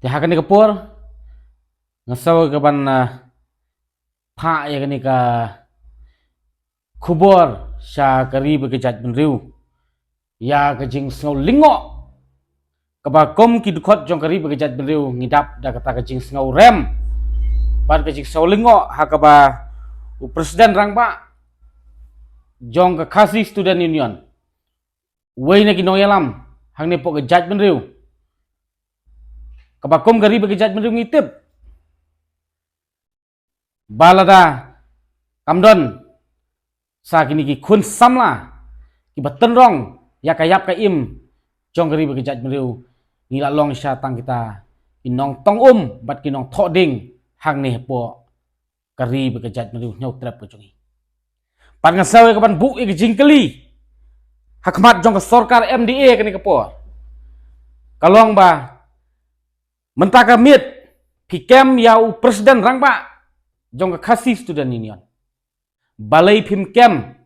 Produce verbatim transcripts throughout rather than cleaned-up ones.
Te ha kane ka por nga sngew ka ban, ah, phah ïa kane ka khubor sha ka ri bad ka jaitbynriew ïa ka jingsngew lyngngoh kaba kum ki dkhot jong ka ri bad ka jaitbynriew ngi dap da kata ka jingsngew rem bad ka jingsngew lyngngoh ha kaba u President Rangbah jong ka Khasi Student Union, uwei na ki nongïalam hangne hapoh ka jaitbynriew, kaba kum ka ri bad ka jaitbynriew ngi tip ba lada kam don sa kine ki khun samla kiba tynrong ïa ka ïap ka im jong ka ri bad ka jaitbynriew, ngi la long sha tang kita ki nongtong um bad ki nongthoh ding hangne hapoh ka ri bad ka jaitbynriew hynñiew trep ka jong ngi. Bad nga sngew ïa ka ban buh ïa ka jingkylli ha khmat jong ka sorkar M D A kane ka por ka long ba mynta ka miet phi kem ïa u President Rangbah jong ka Khasi Student Union, balei phim kem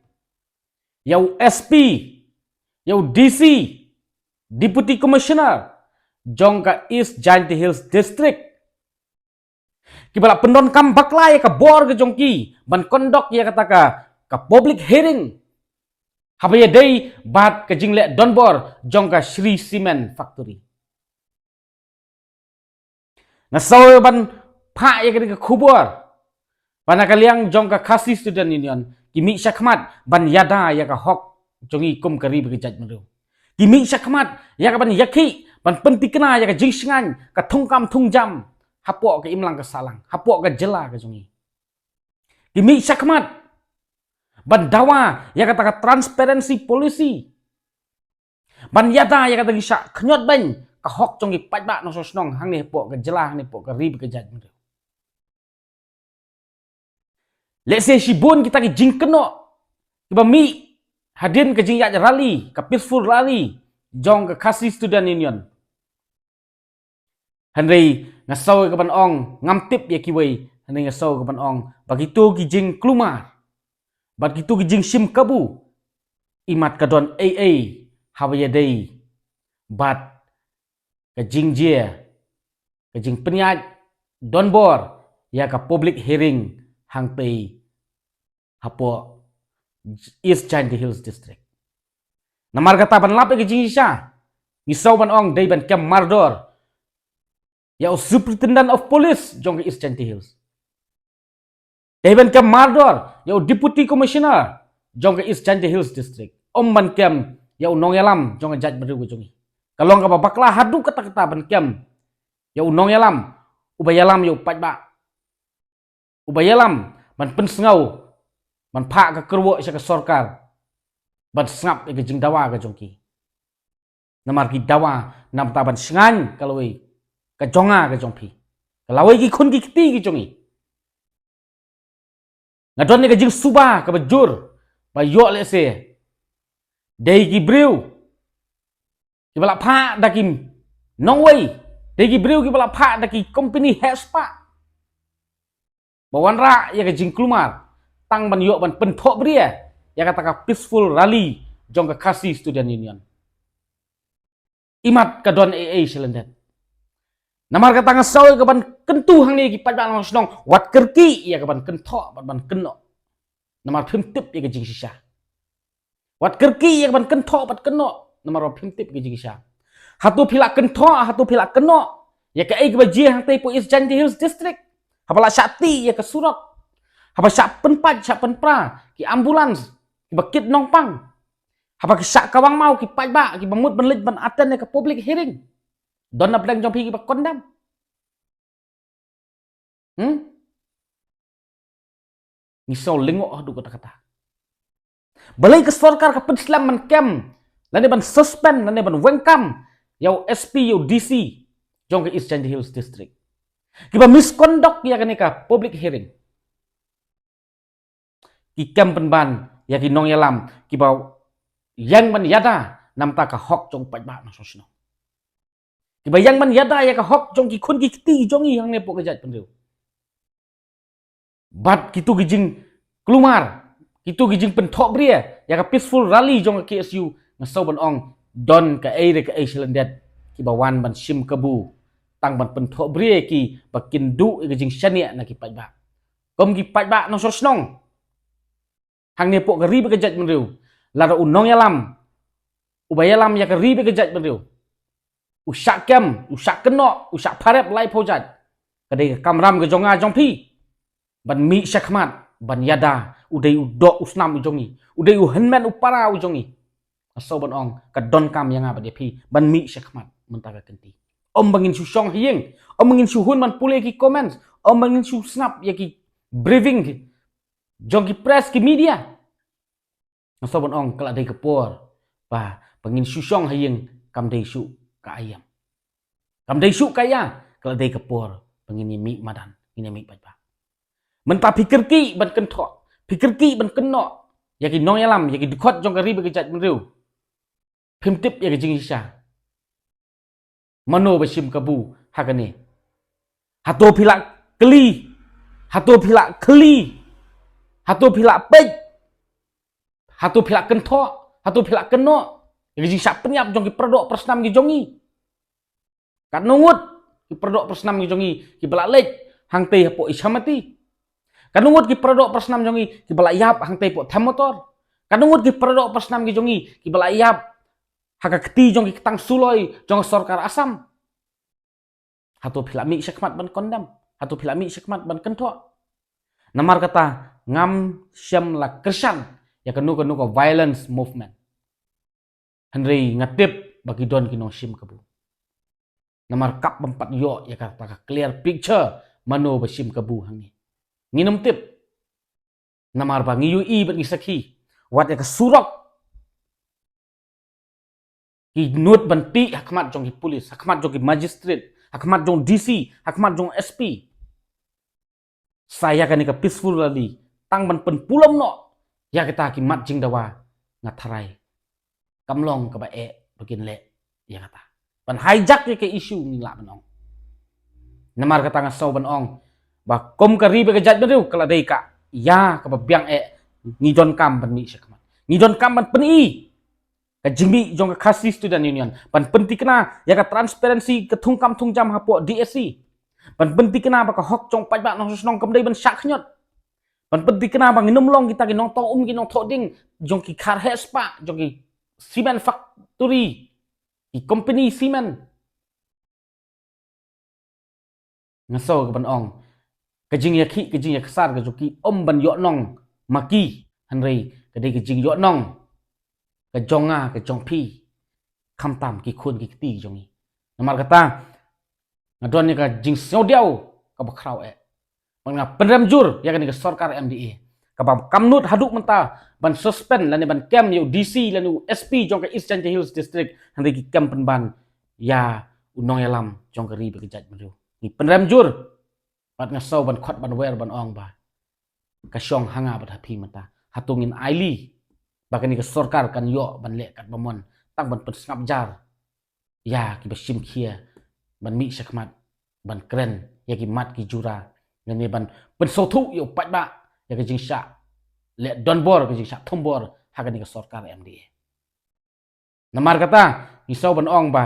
ïa u S P, ïa u D C, Deputy Commissioner jong ka East Jaintia Hills District, kiba la pyndonkam bakla ïa ka bor ka jong ki ban conduct ïa kata ka, ka public hearing haba ïadei bad ka jingleh donbor jong ka Shree Cement Factory. Nga sngew ban phah ïa kane ka khubor ba na ka liang jong ka Khasi Student Union ki mih shakhmat ban ïada ïa ka hok jong ngi kum ka ri bad ka jaitbynriew. Ki mih shakhmat ïa ka ban ïakhih ban pynthikna ïa ka jingshngaiñ, ka thungkam thungjam hapoh ka imlang ka sahlang, hapoh ka jylla ka jong ngi. Ki mih shakhmat ban dawa ïa kata ka transparency policy, ban ïada ïa kata ki shah khñiot beiñ ka hok jong ki paidbah nongshong shnong hangne hapoh ka jylla, hangne hapoh ka ri bad ka jaitbynriew. Lehse shibun kita ki jingkynnoh kiba mih hadien ka jingïaid rally, ka peaceful rally jong ka Khasi Student Union. Hynrei nga sngew ka ban ong, ngam tip ïa kiwei, hynrei nga sngew ka ban ong ba kito ki jingkulmar bad kito ki jingshim kabu, imat ka don ei ei haba ïadei bad ka jingjia, ka jingpynïaid donbor ïa ka public hearing hangtei hapoh East Jaintia Hills District. Namar kata ban lap ïa ka jingshisha, ngi sngew ban ong dei ban kem mardor ïa u Superintendent of Police jong ka East Jaintia Hills. Dei ban kem mardor ïa u Deputy Commissioner jong ka East Jaintia Hills District. Ym ban kem ïa u nongïalam jong ka jaitbynriew ka jong ngi. Ka long kaba bakla haduh katta katta ban kem ïa u nongïalam uba ïalam ïa u paidbah, uba ïalam ban pynsngew, ban phah ka kyrwoh sha ka sorkar ban sngap ïa ka jingdawa ka jong ki. Namar ki dawa namar ban shngaiñ ka lawei ka jong nga ka jong phi, ka lawei ki khun ki kti ki jong ngi. Nga don ïa ka jingsuba kaba jur ba ïoh lehse dei ki briew kiba la phah da ki nongwei, dei ki briew kiba la phah da ki kompeni heh spah ba wanrah ïa ka jingkulmar tang ban ïoh ban pynthohbria ïa kata ka peaceful rally jong ka Khasi Student Union. Imat ka don ei ei shalyndet. Namar kata nga sngew ïa ka ban kyntu hangne ki paidbah nongshong shnong, wat kyrkieh ïa ka ban kynthoh bad ban kynnoh. Namar phim tip ïa ka jingshisha. Wat kyrkieh ïa ka ban kynthoh bad kynnoh, namar phim tip ïa ka jingshisha. Hato phi la kynthoh, hato phi la kynnoh ïa kaei kaba jia hangtei hapoh East Jaintia Hills District, haba la shah tih ïa ka surok, haba shah pynpait shah pynpra ki ambulance kiba kit nongpang, haba ki shah kawang maw ki paidbah kiba mut ban leit ban attend ïa ka public hearing? Don na pdeng jong phi kiba condemn? Hmm? Ngi sngew lyngngoh haduh katta katta. Balei ka sorkar ka pynslem ban kem lane ban suspend lane ban weng kam ïa u S P, ïa u D C jong ka East Jaintia Hills District, kiba misconduct ïa kane ka public hearing? Ki kem pynban ïa ki nongïalam kiba ïeng ban ïada namar ka hok jong paidbah nongshong shnong, kiba ïeng ban ïada ïa ka hok jong ki khun ki kti jong ngi hangne hapoh ka jaitbynriew. Bad kito ki jingkulmar, kito ki jingpynthohbria ïa ka peaceful rally jong ka K S U, nga sngew ban ong don kaei re kaei shalyndet kiba wan ban shim kabu tang ban pynthoh bri ïa ki ba kin duh ïa ka jingshaniah na ki paidbah. Kum ki paidbah nongshong shnong hangne hapoh ka ri bad ka jaitbynriew, lada u nongïalam uba ïalam ïa ka ri bad ka jaitbynriew u shah kem, u shah kynnoh, u shah pharep laiphew jait, ka dei ka kamram ka jong nga jong phi ban mih shakhmat ban ïada. U dei u doh u snam u jong ngi, u dei u hynmen u para u jong ngi. Nga sngew ban ong ka donkam ïa nga bad ïa phi ban mih shakhmat mynta ka kynti. Ym ba ngin shu shong ha ïing, ym ba ngin shu hun ban pule ki comments, ym ba ngin shu sngap ïa ki briefing jong ki press, ki media. Nga sngew ban ong ka la dei ka por ba, ba ngin shu shong ha ïing, kam dei shuh ka aïam, kam dei shuh ka ïa, ka la dei ka por ba ngin ïa mih madan, ngin ïa mih paidbah. Mynta phi kyrkieh ban kynthoh, phi kyrkieh ban kynnoh ïa ki nongïalam, ïa ki dkhot jong ka ri bad ka jaitbynriew, phim tip ïa ka jingshisha. Mano ba shim kabu ha kane? Hato phi la kylli? Hato phi la kylli? Hato phi la peit? Hato phi la kynthoh? Hato phi la kynnoh ïa ka jingshah pynïap jong ki paradoh parasnam ki jong ngi? Katno ngut ki paradoh parasnam ki jong ngi kiba la leit hangtei hapoh Ichamati? Katno ngut ki paradoh parasnam jong ngi kiba la ïap hangtei hapoh Them Motor? Katno ngut ki paradoh parasnam ki jong ngi kiba la ïap ha ka kti jong ki ktang suloi jong ka sorkar Assam? Hato phi la mih shakhmat ban condemn? Hato phi la mih shakhmat ban kynthoh? Namar kata ngam shym la kyrshan ïa kano kano ka violence movement. Hynrei nga tip ba ki don ki nongshim kabu. Namar kaba ym pat ïoh ïa kata ka clear picture mano ba shim kabu hangne, ngin ym tip. Namar ba ngi ïohi bad ngi sakhi, wat ïa ka surok ki nud ban tih ha khmat jong ki pulit, ha khmat jong ki magistrate, ha khmat jong D C, ha khmat jong S P. Sa ïa kane ka peaceful rally tang ban pynpulom noh ïa kita ki mat jingdawa, nga tharai kam long kaba eh ba kin leh ïa kata. Ban hijack ïa ka issue, ngi lah ban ong. Namar kata nga sngew ban ong ba kum ka ri bad ka jaitbynriew, ka la dei ka ïa kaba biang eh, ngi donkam ban mih shakhmat, ngi donkam ban pyni ka jingmih jong ka Khasi Student Union ban pynthikna ïa ka transparency, ka thungkam thungjam hapoh D S C. Ban pynthikna ba ka hok jong paidbah nongshong shnong kam dei ban shah khñiot. Ban pynthikna ba ngin ym long kita ki nongtong um, ki nongthoh ding jong ki kharheh spah, jong ki cement factory, ki company cement. Nga sngew ka ban ong ka jingïakhih, ka jingïakhsar ka jong ki ym ban ïohnong ma ki, hynrei ka dei ka jingïohnong ka jong nga, ka jong phi, khamtam ki khun ki kti jong ngi. Namar kata nga don ïa ka jingsngewdiaw kaba khraw eh. Bad nga pynrem jur ïa kane ka sorkar M D A kaba kam nud haduh mynta ban suspend lane ban kem ïa u D C lane u S P jong ka East Jaintia Hills District, hynrei ki kem pynban ïa u nongïalam jong ka ri bad ka jaitbynriew. Ngi pynrem jur. Bad nga sngew ban khot ban wer ban ong ba ka shong ha nga bad ha phi mynta, hato ngin ailad ba kane ka sorkar kan ïoh ban leh katba mon tang ban pynsngap jar ïa kiba shim khia ban mih shakhmat ban kren ïa ki mat ki jura, lane ban pynsngewthuh ïa u paidbah ïa ka jingshah leh donbor, ka jingshah thombor ha kane ka sorkar M D A. Namar kata ngi sngew ban ong ba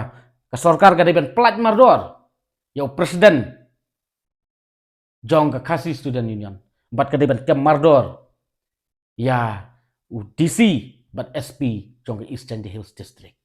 ka sorkar ka dei ban pyllait mardor ïa u president jong ka Khasi Student Union, bad ka dei ban kem mardor ïa u D C bad S P jong ka East Jaintia Hills District.